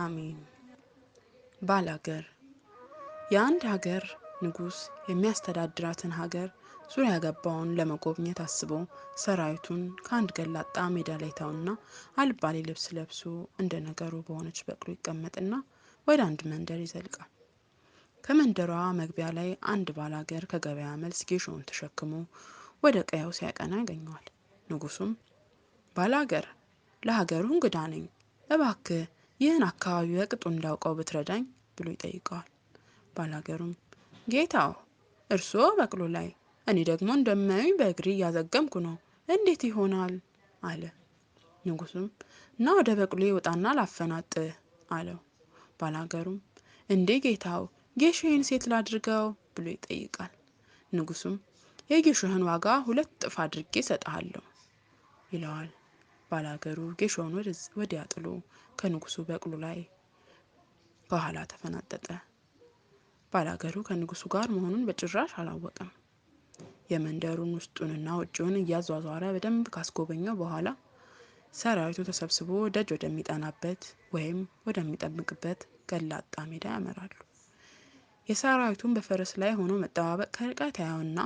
አሜን። ባላገር። የአንድ ሀገር ንጉስ የሚያስተዳድራትን ሀገር ዙሪያ ገባውን ለመጎብኘት አስቦ ሰራዊቱን ከአንድ ገላጣ ሜዳ ላይ ተውና አልባሌ ልብስ ለብሶ እንደ ነገሩ በሆነች በቅሎ ይቀመጥና ወደ አንድ መንደር ይዘልቃል። ከመንደሯ መግቢያ ላይ አንድ ባላገር ከገበያ መልስ ጌሾውን ተሸክሞ ወደ ቀያው ሲያቀና ያገኘዋል። ንጉሱም ባላገር፣ ለሀገሩ እንግዳ ነኝ፣ እባክህ ይህን አካባቢ በቅጡ እንዳውቀው ብትረዳኝ ብሎ ይጠይቀዋል። ባላገሩም ጌታው፣ እርስዎ በቅሎ ላይ፣ እኔ ደግሞ እንደማዩኝ በእግሬ እያዘገምኩ ነው፣ እንዴት ይሆናል አለ። ንጉሱም ና ወደ በቅሎ ወጣና ላፈናጥህ አለው። ባላገሩም እንዴ ጌታው፣ ጌሾዬን ሴት ላድርገው ብሎ ይጠይቃል። ንጉሱም የጌሾህን ዋጋ 2 እጥፍ አድርጌ እሰጥሃለሁ ይለዋል። ባላገሩ ጌሾውን ወዲያ ጥሎ ከንጉሱ በቅሎ ላይ ከኋላ ተፈናጠጠ። ባላገሩ ከንጉሱ ጋር መሆኑን በጭራሽ አላወቀም። የመንደሩን ውስጡንና ውጪውን እያዟዟረ በደንብ ካስጎበኘው በኋላ ሰራዊቱ ተሰብስቦ ደጅ ወደሚጠናበት ወይም ወደሚጠብቅበት ገላጣ ሜዳ ያመራሉ። የሰራዊቱን በፈረስ ላይ ሆኖ መጠባበቅ ከርቀት ያየውና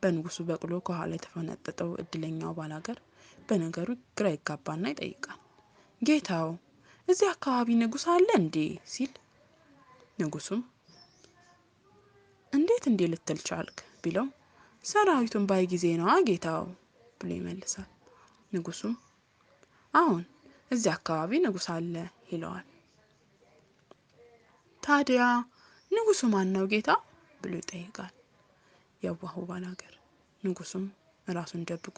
በንጉሱ በቅሎ ከኋላ የተፈናጠጠው እድለኛው ባላገር በነገሩ ግራ ይጋባና ይጠይቃል። ጌታው፣ እዚህ አካባቢ ንጉስ አለ እንዴ ሲል፣ ንጉሱም እንዴት እንዴ ልትል ቻልክ ቢለው፣ ሰራዊቱን ባይ ጊዜ ነዋ ጌታው ብሎ ይመልሳል። ንጉሱም አሁን እዚህ አካባቢ ንጉስ አለ ይለዋል። ታዲያ ንጉሱ ማን ነው ጌታ ብሎ ይጠይቃል የዋሁ ባላገር። ንጉሱም ራሱን ደብቆ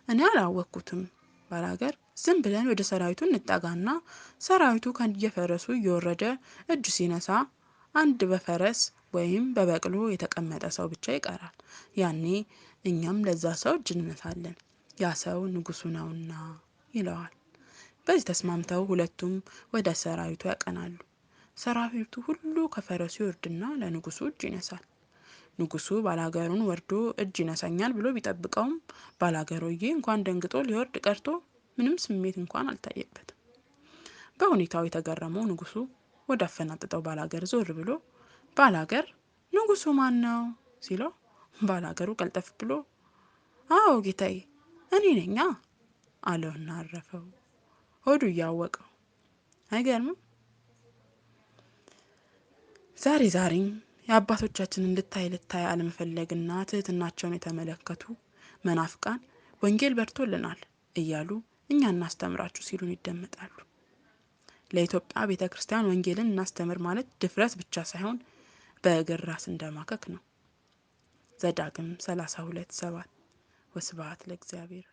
እኔ አላወቅኩትም ባላገር፣ ዝም ብለን ወደ ሰራዊቱ እንጠጋና ሰራዊቱ ከየፈረሱ እየወረደ እጅ ሲነሳ አንድ በፈረስ ወይም በበቅሎ የተቀመጠ ሰው ብቻ ይቀራል። ያኔ እኛም ለዛ ሰው እጅ እንነሳለን፣ ያ ሰው ንጉሱ ነውና ይለዋል። በዚህ ተስማምተው ሁለቱም ወደ ሰራዊቱ ያቀናሉ። ሰራዊቱ ሁሉ ከፈረሱ ይወርድና ለንጉሱ እጅ ይነሳል። ንጉሱ ባላገሩን ወርዶ እጅ ይነሳኛል ብሎ ቢጠብቀውም ባላገሩዬ እንኳን ደንግጦ ሊወርድ ቀርቶ ምንም ስሜት እንኳን አልታየበትም። በሁኔታው የተገረመው ንጉሱ ወደ አፈናጠጠው ባላገር ዞር ብሎ ባላገር ንጉሱ ማን ነው ሲለው፣ ባላገሩ ቀልጠፍ ብሎ አዎ ጌታዬ እኔ ነኛ አለውና አረፈው። ሆዱ እያወቀው። አይገርምም? ዛሬ ዛሬም የአባቶቻችንን ልታይ ልታይ አለመፈለግና ትህትናቸውን የተመለከቱ መናፍቃን ወንጌል በርቶልናል እያሉ እኛ እናስተምራችሁ ሲሉን ይደመጣሉ። ለኢትዮጵያ ቤተክርስቲያን ወንጌልን እናስተምር ማለት ድፍረት ብቻ ሳይሆን በእግር ራስ እንደማከክ ነው። ዘዳግም 32:7። ወስብሐት ለእግዚአብሔር።